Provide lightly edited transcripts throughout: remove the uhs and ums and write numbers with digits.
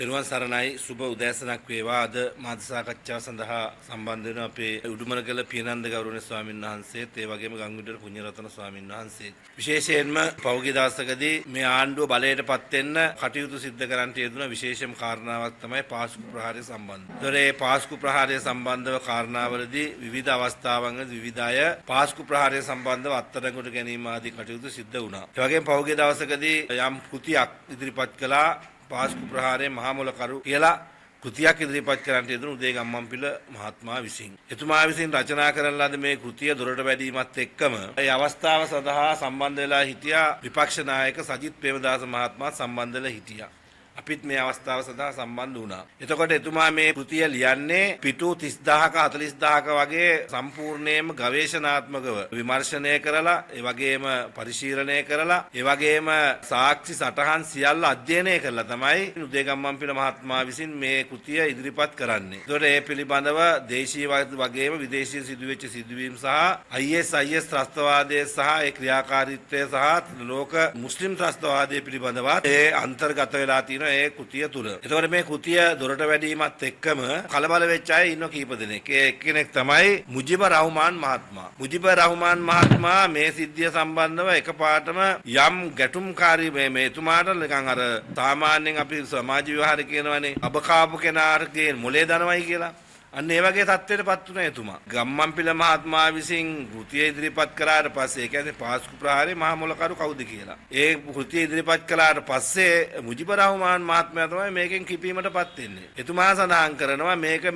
තෙරුවන් සරණයි. සුබ උදෑසනක් වේවා. අද මාධ්‍ය සාකච්ඡාව සඳහා සම්බන්ධ වෙන අපේ උඩුමනගල පියනන්ද ගෞරවනීය ස්වාමීන් වහන්සේත්, ඒ වගේම ගංගුඩර පුණ්‍යරත්න ස්වාමීන් වහන්සේත්. විශේෂයෙන්ම පෞගිය දවසකදී මේ ආණ්ඩුව බලයට පත් වෙන්න කටයුතු සිද්ධ කරන්නට යෙදුන විශේෂම කාරණාවක් තමයි පාස්කු ප්‍රහාරය සම්බන්ධ. ඒතොර ඒ පාස්කු ප්‍රහාරය සම්බන්ධව කාරණාවලදී විවිධ අවස්ථාවන්වල විවිධ අය පාස්කු ප්‍රහාරය සම්බන්ධව අත්අඩංගුවට ගැනීම ආදී කටයුතු සිද්ධ වුණා. ඒ වගේම පෞගිය දවසකදී යම් කෘතියක් ඉදිරිපත් කළා, පාස්කු ප්‍රහාරයේ මහා මොලකරු කියලා කෘතියක් ඉදිරිපත් කරන්නට යෙදුණු උදේ ගම්මන්පිල මහත්මයා විසින්. එතුමා විසින් රචනා කරන ලද මේ කෘතිය දොරට වැඩීමත් එක්කම ඒ අවස්ථාව සඳහා සම්බන්ධ වෙලා හිටියා විපක්ෂ නායක සජිත් ප්‍රේමදාස මහත්මයා සම්බන්ධ වෙලා හිටියා. අපිත් මේ අවස්ථාව සඳහා සම්බන්ධ වුණා. එතකොට එතුමා මේ කෘතිය ලියන්නේ පිටු 30,000ක 40,000ක වගේ සම්පූර්ණයෙන්ම ගවේෂණාත්මකව විමර්ශනය කරලා, ඒ වගේම පරිශීලනය කරලා, ඒ වගේම සාක්ෂි සටහන් සියල්ල අධ්‍යයනය කරලා තමයි උදේ ගම්මන්පිල මහත්මයා විසින් මේ කෘතිය ඉදිරිපත් කරන්නේ. එතකොට ඒ පිළිබඳව දේශීය වගේම විදේශීය සිදුවෙච්ච සිදුවීම් සහ ISIS ත්‍රස්තවාදය සහ ඒ ක්‍රියාකාරීත්වය සහ ලෝක මුස්ලිම් ත්‍රස්තවාදය පිළිබඳව ඒ අන්තර්ගත වෙලා තියෙන ඒ කෘතිය තුල. එතකොට මේ කෘතිය දොරට වැඩීමත් එක්කම කලබල වෙච්ච අය ඉන්න කීප දෙනෙක්. ඒ එක්කෙනෙක් තමයි මුජිබ රහ්මාන් මහත්මයා. මුජිබ රහ්මාන් මහත්මයා මේ සිද්ධිය සම්බන්ධව එකපාරටම යම් ගැටුම්කාරී මේ එතුමාට නිකන් අර සාමාන්‍යයෙන් අපි සමාජ ව්‍යවහාර කියනවනේ අබ කාපු කෙනාගේ මොලේ දනවයි කියලා. අන්න ඒ වගේ තත්ත්වයට පත් වුණා එතුමා. ගම්මන්පිල මහත්මයා විසින් කෘතිය ඉදිරිපත් කරාට පස්සේ, ඒ කියන්නේ පාස්කු ප්‍රහාරයේ මහා මොලකරු කවුද කියලා. ඒ කෘතිය ඉදිරිපත් කළාට පස්සේ මුජිබ රහ්මාන් මහත්මයා තමයි මේකෙන් කිපීමට පත් වෙන්නේ. එතුමා සඳහන් කරනවා මේක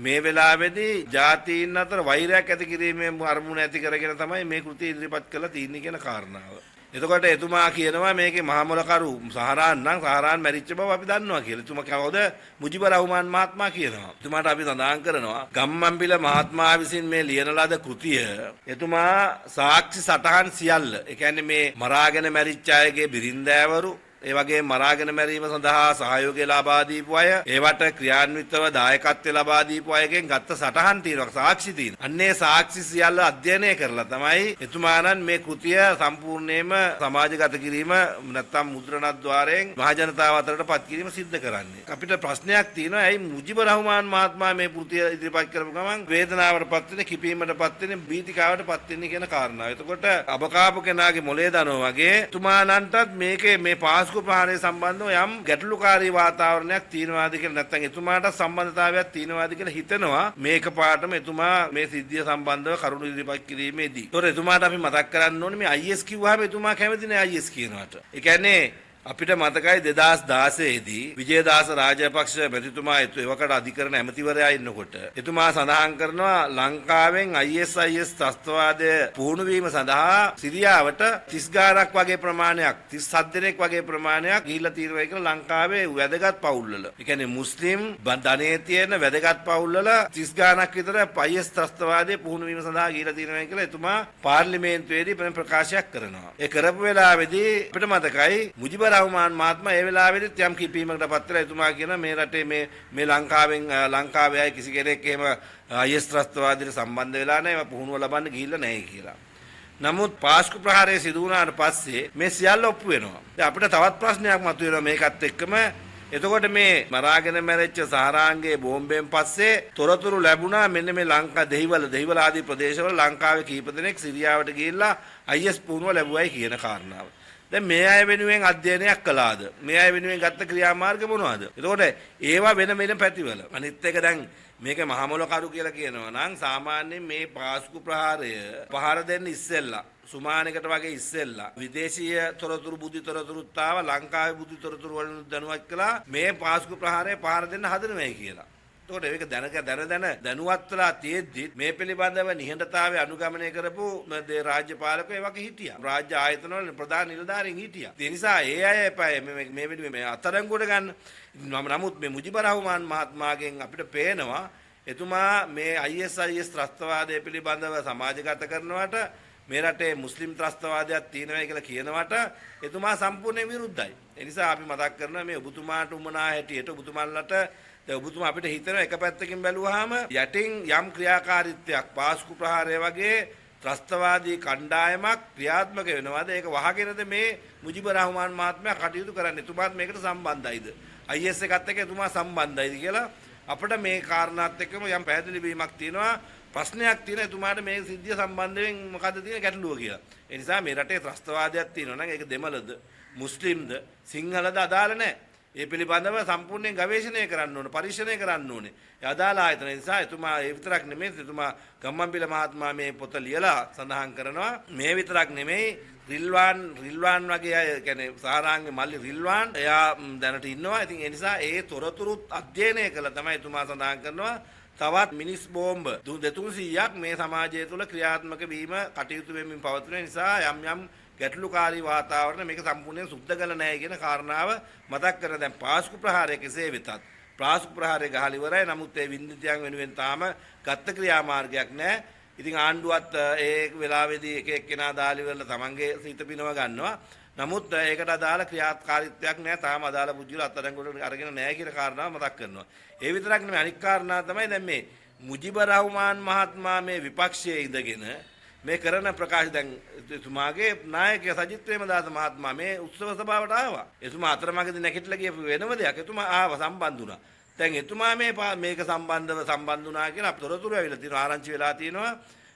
මේ වෙලාවේදී ජාතීන් අතර වෛරයක් ඇති කිරීමේ අරමුණ ඇති කරගෙන තමයි මේ කෘතිය ඉදිරිපත් කරලා තියෙන්නේ කියන කාරණාව. එතකොට එතුමා කියනවා මේකේ මහා මොලකරු සහරාන් නම් සහරාන් මැරිච්ච බව අපි දන්නවා කියලා. එතුමා කවුද? මුජිබ රහ්මාන් මහත්මයා කියනවා. එතුමාට අපි සඳහන් කරනවා ගම්මන්පිල මහත්මයා විසින් මේ ලියන ලද කෘතිය එතුමා සාක්ෂි සටහන් සියල්ල, ඒ කියන්නේ මේ මරාගෙන මැරිච්ච අයගේ බිරින්දෑවරු, ඒ වගේම මරාගෙන මැරීම සඳහා සහයෝගය ලබා දීපු අය, ඒවට ක්‍රියාන්විතව දායකත්වය ලබා දීපු අයගෙන් ගත්ත සටහන් තියෙනවා, සාක්ෂි තියෙනවා. අන්නේ සාක්ෂි සියල්ල අධ්‍යයනය කරලා තමයි එතුමාණන් මේ කෘතිය සම්පූර්ණයෙන්ම සමාජගත කිරීම නැත්තම් මුද්‍රණද්වාරයෙන් මහ ජනතාව අතරට පත් කිරීම සිද්ධ කරන්නේ. අපිට ප්‍රශ්නයක් තියෙනවා, ඇයි මුජිබ රහ්මාන් මහත්මයා මේ කෘතිය ඉදිරිපත් කරපු ගමන් වේදනාවට පත් වෙන්නේ, කිපීමට පත් වෙන්නේ, බීතිකාවට පත් වෙන්නේ කියන කාරණාව. එතකොට අබකාපු කෙනාගේ මොලේ දනවා වගේ එතුමාණන්ටත් මේකේ මේ පාස්කු ප්‍රහාරය සම්බන්ධව යම් ගැටලුකාරී වාතාවරණයක් තියෙනවාද කියලා, නැත්නම් එතුමාට සම්බන්ධතාවයක් තියෙනවාද කියලා හිතෙනවා මේක පාටම එතුමා මේ සිද්ධිය සම්බන්ධව කරුණු ඉදිරිපත් කිරීමේදී. ඒතොර එතුමාට අපි මතක් කරන්න ඕනේ මේ IS කිව්වහම එතුමා කැමති නෑ IS කියනවට. ඒ කියන්නේ අපිට මතකයි 2016 දී විජේදාස රාජපක්ෂ මැතිතුමා එවකට අධිකරණ ඇමතිවරයා ඉන්නකොට එතුමා සඳහන් කරනවා ලංකාවෙන් ISIS ත්‍රස්තවාදය පුහුණු වීම සඳහා සිරියාවට 30 ගාණක් වගේ ප්‍රමාණයක්, 37 දෙනෙක් වගේ ප්‍රමාණයක් ගිහිල්ලා තියෙනවා කියලා ලංකාවේ වැදගත් පවුල්වල. ඒ කියන්නේ මුස්ලිම් ධනයේ තියෙන වැදගත් පවුල්වල 30 ගාණක් විතර IS ත්‍රස්තවාදය පුහුණු වීම සඳහා ගිහිල්ලා තියෙනවා කියලා එතුමා පාර්ලිමේන්තුවේදී ප්‍රකාශයක් කරනවා. ඒ කරපු වෙලාවේදී අපිට මතකයි මුජිබ රහ්මාන් මහත්මයා ඒ වෙලාවේදීත් යම් කිපීමකට පත් වෙලා එතුමා කියන මේ රටේ මේ ලංකාවෙන් ලංකාවේ අය කිසි කෙනෙක් එහෙම IS ත්‍රස්තවාදයට සම්බන්ධ වෙලා නැහැ, ඒවා පුහුණුව ලබන්න ගිහිල්ලා නැහැ කියලා. නමුත් පාස්කු ප්‍රහාරය සිදු වුණාට පස්සේ මේ සියල්ල ඔප්පු වෙනවා. දැන් අපිට තවත් ප්‍රශ්නයක් මතුවෙනවා මේකත් එක්කම. එතකොට මේ මරාගෙන මැරිච්ච සහරාන්ගේ බෝම්බෙන් පස්සේ තොරතුරු ලැබුණා මෙන්න මේ ලංකා දෙහිවල ආදී ප්‍රදේශවල ලංකාවේ කීප දෙනෙක් සිරියාවට ගිහිල්ලා IS පුහුණුව ලැබුවයි කියන කාරණාව. දැන් මේ අය වෙනුවෙන් අධ්‍යයනයක් කළාද? මේ අය වෙනුවෙන් ගත්ත ක්‍රියාමාර්ග මොනවද? එතකොට ඒවා වෙන වෙන පැතිවල. අනිත් එක දැන් මේක මහ මොලකරු කියලා කියනවා නම් සාමාන්‍යයෙන් මේ පාස්කු ප්‍රහාරය පහර දෙන්න ඉස්සෙල්ලා සුමානකට වගේ ඉස්සෙල්ලා විදේශීය තොරතුරු බුද්ධි තොරතුරුත් ආවා, ලංකාවේ බුද්ධි තොරතුරු වලින් දැනුවත් කළා මේ පාස්කු ප්‍රහාරය පහර දෙන්න හදනවයි කියලා. එතකොට ඒක දැන දැන දැනුවත් වෙලා තියෙද්දි මේ පිළිබඳව නිහඬතාවය අනුගමනය කරපු රාජ්‍ය පාලකයෝ ඒ වගේ හිටියා. රාජ්‍ය ආයතන වල ප්‍රධාන නිලධාරීන් හිටියා. ඒ නිසා ඒ අය එපා මේ වෙනුවෙන් මේ අත්අඩංගුවට ගන්න. නමුත් මේ මුජිබ රහ්මාන් මහත්මයාගෙන් අපිට පේනවා එතුමා මේ ISIS ත්‍රස්තවාදය පිළිබඳව සමාජගත කරනවට, මේ රටේ මුස්ලිම් ත්‍රස්තවාදයක් තියෙනවා කියලා කියනවට එතුමා සම්පූර්ණයෙන් විරුද්ධයි. ඒ නිසා අපි මතක් කරනවා මේ ඔබතුමාට උමනා හැටියට ඔබතුමන්ලට දැන් ඔබතුමා අපිට හිතෙනවා එක පැත්තකින් බැලුවාම යටින් යම් ක්‍රියාකාරීත්වයක් පාස්කු ප්‍රහාරය වගේ ත්‍රස්තවාදී කණ්ඩායමක් ක්‍රියාත්මක වෙනවාද? ඒක වහගෙනද මේ මුජිබ රහ්මාන් මහත්මයා කටයුතු කරන්නේ? එතුමාත් මේකට සම්බන්ධයිද? IS එකත් එක්ක එතුමා සම්බන්ධයිද කියලා අපිට මේ කාරණාත් එක්කම යම් පැහැදිලි වීමක් තියෙනවා, ප්‍රශ්නයක් තියෙනවා එතුමාට මේ සිද්ධිය සම්බන්ධයෙන් මොකද්ද තියෙන ගැටලුව කියලා. ඒ නිසා මේ රටේ ත්‍රස්තවාදයක් තියෙනවා නම් ඒක දෙමළද, මුස්ලිම්ද, සිංහලද අදාළ නැහැ. ඒ පිළිබඳව සම්පූර්ණයෙන් ගවේෂණය කරන්න ඕනේ, පරීක්ෂණය කරන්න ඕනේ. ඒ අදාළ ආයතන නිසා එතුමා ඒ විතරක් නෙමෙයි, එතුමා ගම්මන්පිල මහත්මයා මේ පොත ලියලා සඳහන් කරනවා මේ විතරක් නෙමෙයි, රිල්වාන් වගේ අය, කියන්නේ සාරාංගේ මල්ලි රිල්වාන් එයා දැනට ඉන්නවා. ඉතින් ඒ නිසා ඒ තොරතුරුත් අධ්‍යයනය කළා තමයි එතුමා සඳහන් කරනවා තවත් මිනිස් බෝම්බ 200-300ක් මේ සමාජය තුළ ක්‍රියාත්මක වීම කටයුතු වෙමින් පවතින නිසා යම් යම් ගැටලුකාරී වාතාවරණ මේක සම්පූර්ණයෙන් සුද්ධ කළ නැහැ කියන කාරණාව මතක් කරන. දැන් පාස්කු ප්‍රහාරය කෙසේ වෙතත් පාස්කු ප්‍රහාරය ගහලා ඉවරයි. නමුත් ඒ වින්දිතයන් වෙනුවෙන් තාම ගත්ත ක්‍රියාමාර්ගයක් නැහැ. ඉතින් ආණ්ඩුවත් ඒ වෙලාවේදී එක එක්කෙනා දාලි වෙලා තමන්ගේ සිත පිනව ගන්නවා. නමුත් ඒකට අදාළ ක්‍රියාකාරීත්වයක් නැහැ. තාම අදාළ පුද්ගලයෝ අත්අඩංගුවට අරගෙන නැහැ කියන කාරණාව මතක් කරනවා. ඒ විතරක් නෙමෙයි, අනික් කාරණා තමයි දැන් මේ මුජිබ රහ්මාන් මහත්මයා මේ විපක්ෂයේ ඉඳගෙන මේ කරන ප්‍රකාශ. දැන් එතුමාගේ නායකයා සජිත් ප්‍රේමදාස මහත්මයා මේ උත්සව සභාවට ආවා. එතුමා අතරමඟදී නැගිටලා ගියපු වෙනම දෙයක්. එතුමා ආවා, සම්බන්ධ වුණා. දැන් එතුමා මේ මේක සම්බන්ධව සම්බන්ධ වුණා කියලා තොරතුරු ඇවිල්ලා තියෙනවා, ආරංචි වෙලා තියෙනවා.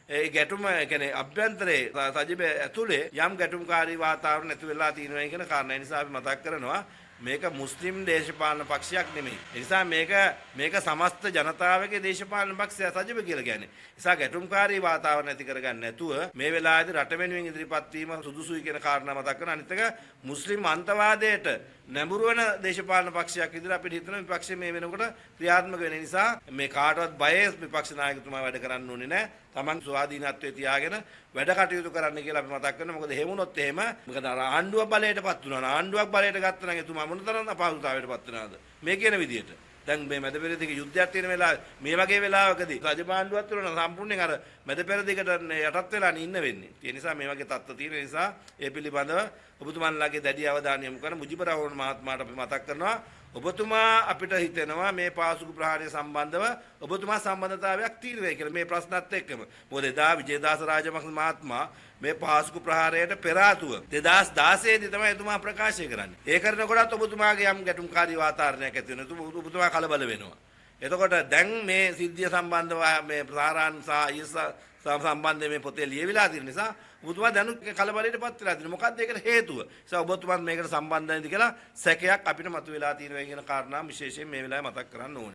ඒ ගැටුම, ඒ කියන්නේ අභ්‍යන්තරයේ සජිබ ඇතුලේ යම් ගැටුම්කාරී වාතාවරණ ඇති වෙලා තියෙනවා කියන කාරණා නිසා අපි මතක් කරනවා මේක මුස්ලිම් දේශපාලන පක්ෂයක් නෙමෙයි. ඒ නිසා මේක සමස්ත ජනතාවගේ දේශපාලන පක්ෂය සජිබ කියලා කියන්නේ. ඒ නිසා ගැටුම්කාරී වාතාවරණ ඇති කරගන්න නැතුව මේ වෙලාවේදී රට වෙනුවෙන් ඉදිරිපත් වීම සුදුසුයි කියන කාරණා මතක් කරන. අනිත් එක මුස්ලිම් අන්තවාදයට නැඹුරු වෙන දේශපාලන පක්ෂයක් විදිහට අපිට හිතෙන විපක්ෂය මේ වෙනකොට ක්‍රියාත්මක වෙන නිසා මේ කාටවත් බයේ විපක්ෂ නායකතුමා වැඩ කරන්න ඕනේ නැහැ. තමන් ස්වාධීනත්වයේ තියාගෙන වැඩ කටයුතු කරන්න කියලා අපි මතක් කරනවා. මොකද එහෙම වුණොත් එහෙම, මොකද අර ආණ්ඩුව බලයටපත් වුණා. ආණ්ඩුවක් බලයට ගත්තා නම් එතුමා මොන තරම් අපහසුතාවයටපත් වෙනවද මේ කියන විදිහට. දැන් මේ මැද පෙරදිග යුද්ධයක් තියෙන වෙලාව මේ වගේ වෙලාවකදී රජ ආණ්ඩුවක් තුළ සම්පූර්ණයෙන් අර මැද පෙරදිගට යටත් වෙලා ඉන්න වෙන්නේ. ඒ නිසා මේ වගේ තත්ත්ව තියෙන නිසා ඒ පිළිබඳව ඔබතුමන්ලාගේ දැඩි අවධානය යොමු කරන මුජිබ රහ්මාන් මහත්මයාට අපි මතක් කරනවා. ඔබතුමා අපිට හිතෙනවා මේ පාසුකු ප්‍රහාරය සම්බන්ධව ඔබතුමා සම්බන්ධතාවයක් තියෙනවා කියලා මේ ප්‍රශ්නත් එක්කම. මොකද එදා විජේදාස රාජපක්ෂ මහත්මයා මේ පාසුකු ප්‍රහාරයට පෙර ආතුව 2016 දී තමයි එතුමා ප්‍රකාශය කරන්නේ. ඒ කරනකොටත් ඔබතුමාගේ යම් ගැටුම්කාරී වාතාවරණයක් ඇති වෙනවා. ඔබතුමා කලබල වෙනවා. එතකොට දැන් මේ සිද්ධිය සම්බන්ධව මේ සාරාන් සහ IS සම්බන්ධයෙන් මේ පොතේ ලියවිලා තියෙන නිසා ඔබතුමා දැනුත් කලබලයට පත් වෙලා තියෙනවා. මොකක්ද ඒකට හේතුව? නිසා ඔබතුමාත් මේකට සම්බන්ධයිද කියලා සැකයක් අපිට මතුවලා තියෙනවා කියන කාරණා විශේෂයෙන් මේ වෙලාවේ මතක් කරන්න ඕනේ.